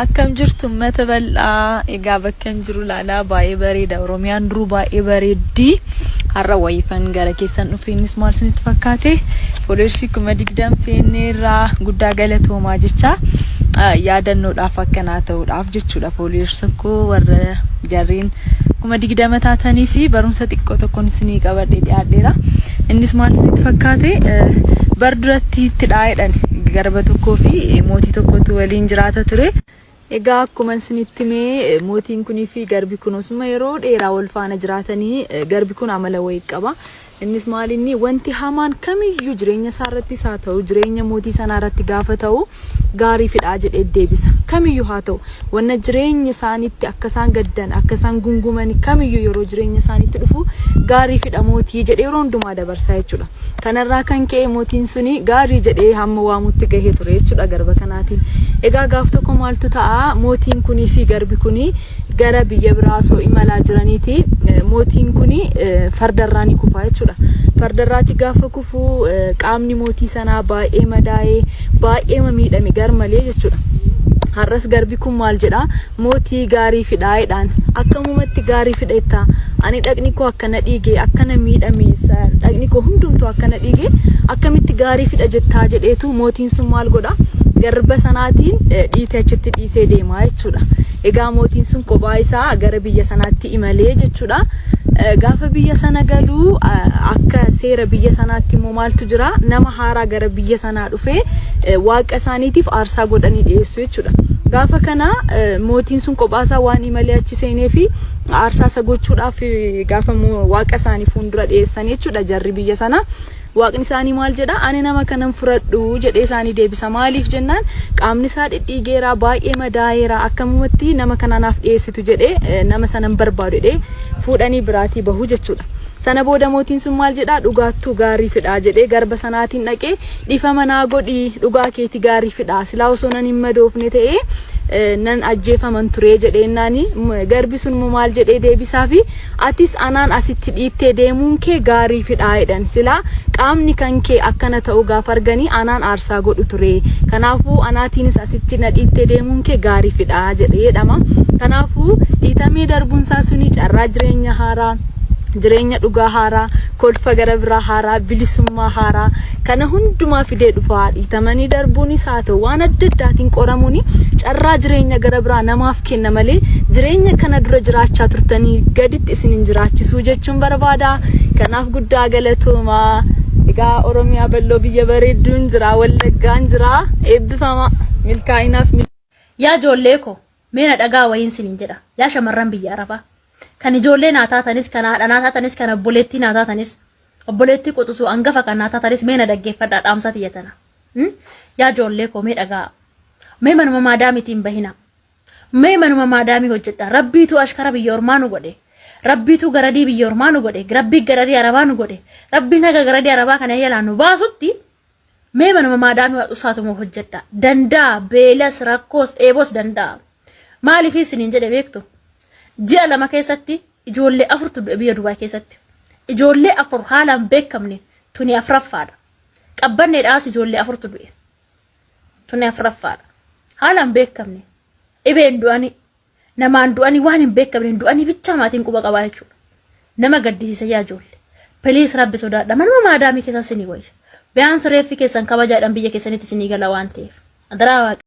Akkam jirtu uummata bal'aa? Egaa bakka hin jiru ilaalaa baay'ee bareeda. Oromiyaan duruu baay'ee bareeddi. Har'a wayifan gara keessan dhufe innis maal isinitti fakkaate? Foolowersii 20,000 seenneerraa guddaa galatoomaa jecha yaadannoodhaaf akkanaa ta'uudhaaf jechuudha. Foolowersa koo warra jarreen 20,000 taatanii fi barumsa xiqqoo tokkoon isinii qabadhee dhiyaadheera. Innis maal isinitti fakkaate? Bar duratti itti dhaa'edhan garba tokkoo fi mootii tokkotu waliin jiraata ture. Egaa akkuma isinitti himee mootiin kunii fi garbi kun osuma yeroo dheeraa wal faana jiraatanii garbi kun amala wayii qaba. Innis maal inni wanti hamaan kamiyyuu jireenya isaa irrattis haa ta'u jireenya mootii sanaa irratti gaafa ta'u gaarii fidhaa jedhee deebisa. Kamiyyuu haa ta'u wanna jireenya isaaniitti akka isaan gaddan akka isaan gungumani kamiyyuu yeroo jireenya isaaniitti dhufu gaarii fidha mootii jedhee yeroo hundumaa dabarsaa jechuudha. Kanarraa kan ka'e mootiin suni gaarii jedhee hamma waamutti gahee ture jechuudha garba kanaatiin. Egaa gaaf tokko maaltu ta'a mootiin kunii fi garbi kunii gara biyya biraa osoo imalaa jiraniiti mootiin kuni fardarraa ni kufa jechuudha. Fardarraati gaafa kufu qaamni mootii sanaa baay'ee madaa'ee baay'ee miidhame gar malee jechuudha. Har'as garbi kun maal jedha mootii gaarii fidhaa jedhaan akkamumatti gaarii fidha jettaa ani dhaqni koo akkana dhiige akkana miidhame dhaqni koo hundumtuu akkana dhiige akkamitti gaarii fidha jettaa jedheetu mootiin sun maal godha garba sanaatiin dhiitee achitti dhiisee deema jechuudha. Egaa mootiin sun kophaa isaa gara biyya sanaatti imalee jechuudha. Gaafa biyya sana galuu akka seera biyya sanaatti immoo maaltu jira nama haaraa gara biyya sanaa dhufee waaqa isaaniitiif aarsaa godhanii dhiyeessu jechuudha. Gaafa kana mootiin sun kophaa isaa waan imalee achi seenee fi aarsaa isa gochuudhaaf gaafa waaqa isaanii fuuldura dhiyeessan jechuudha jarri biyya sanaa. Waaqni isaanii maal jedha? Ani nama kana hin fudhadhu jedhee isaanii deebisa. Maaliif jennaan qaamni isaa dhidhiigeera, baay'ee madaa'eera, akkamumatti nama kana anaaf dhiyeessitu jedhee nama sana hin barbaadu jedhee fuudhanii biraatii bahu jechuudha. Sana booda mootiin sun maal jedha? Dhugaattuu gaarii fidhaa jedhee garba sanaatiin dhaqee dhiifama naa godhi dhugaa keeti gaarii fidhaa silaa osoo nan hin madoofne ta'ee nan ajjeefaman ture jedheennaani garbi sun immoo maal jedhee deebisaafi Atis anaan asitti dhiittee deemuun kee gaariifidha jedhan. Silaa qaamni kan kee akkana ta'uu gaafa arganii anaan aarsaa godhu ture. Kanaafuu anaatiinis asitti na dhiittee deemuun kee gaariifidha jedhe jedhama. Kanaafuu dhiitamee darbuun isaa suni carraa jireenya haaraa, jireenya dhugaa haaraa, kolfa gara biraa haaraa, bilisummaa haaraa kana hundumaa fidee dhufa. Dhiitamanii darbuunis haa ta'u waan adda addaatiin qoramuun carraa jireenya gara biraa namaaf kenna malee jireenya kana dura jiraachaa turtanii gaditti isin hin jiraachisuu jechuun barbaada. Kanaaf guddaa galatoomaa. Egaa Oromiyaa bal'oo biyya bareedduun jira, Wallaggaan jira. Eebbifama. Milkaa'inaaf Yaa ijoollee koo mee na dhagaa wayiin sinin jedha. Yaa shamarran biyya Arabaa. Kan ijoollee naa taatanis, kan haadha naa taatanis, kan obboleettii naa taatanis, obboleettii quxisuu hangafa kan naa taatanis mee na dhaggeeffadhaa dhaamsa tiyya tana. Yaa ijoollee koo mee dhagaa. Mee manuma maadaamiitiin bahina. Mee manuma maadaamii hojjedha. Rabbiitu ashkara biyya ormaa nu godhe. Rabbiitu garadii biyya ormaa nu godhe. Rabbii garadii arabaa nu godhe. Rabbiin haga garadii arabaa kana jalaa nu baasutti mee manuma maadaamii waa usaatuma hojjedha. Danda'a beelas rakkoos dheebos danda'a. Maaliif isiniin jedhe beektu? Ji'a 2 keessatti ijoollee afurtu du'e biyya Dubaay keessatti. Ijoollee afur haalaan beekamne tuni afraffaadha. Qabbanneedhaas ijoollee afurtu du'e. Tuni afraffaadha. Haalaan beekamne. Dhibeen du'anii namaan du'anii waan hin beekamne du'anii bichaa maatiin quba qabaa jechuudha. Nama gaddisiisa yaa ijoollee. Piliis rabbi sodaadha. Manuma maadaamii keessan sinii wayya. Biyaansi reeffi keessan kabajaadhaan biyya keessanitti sinii gala waan ta'eef. Adaraa waaqa.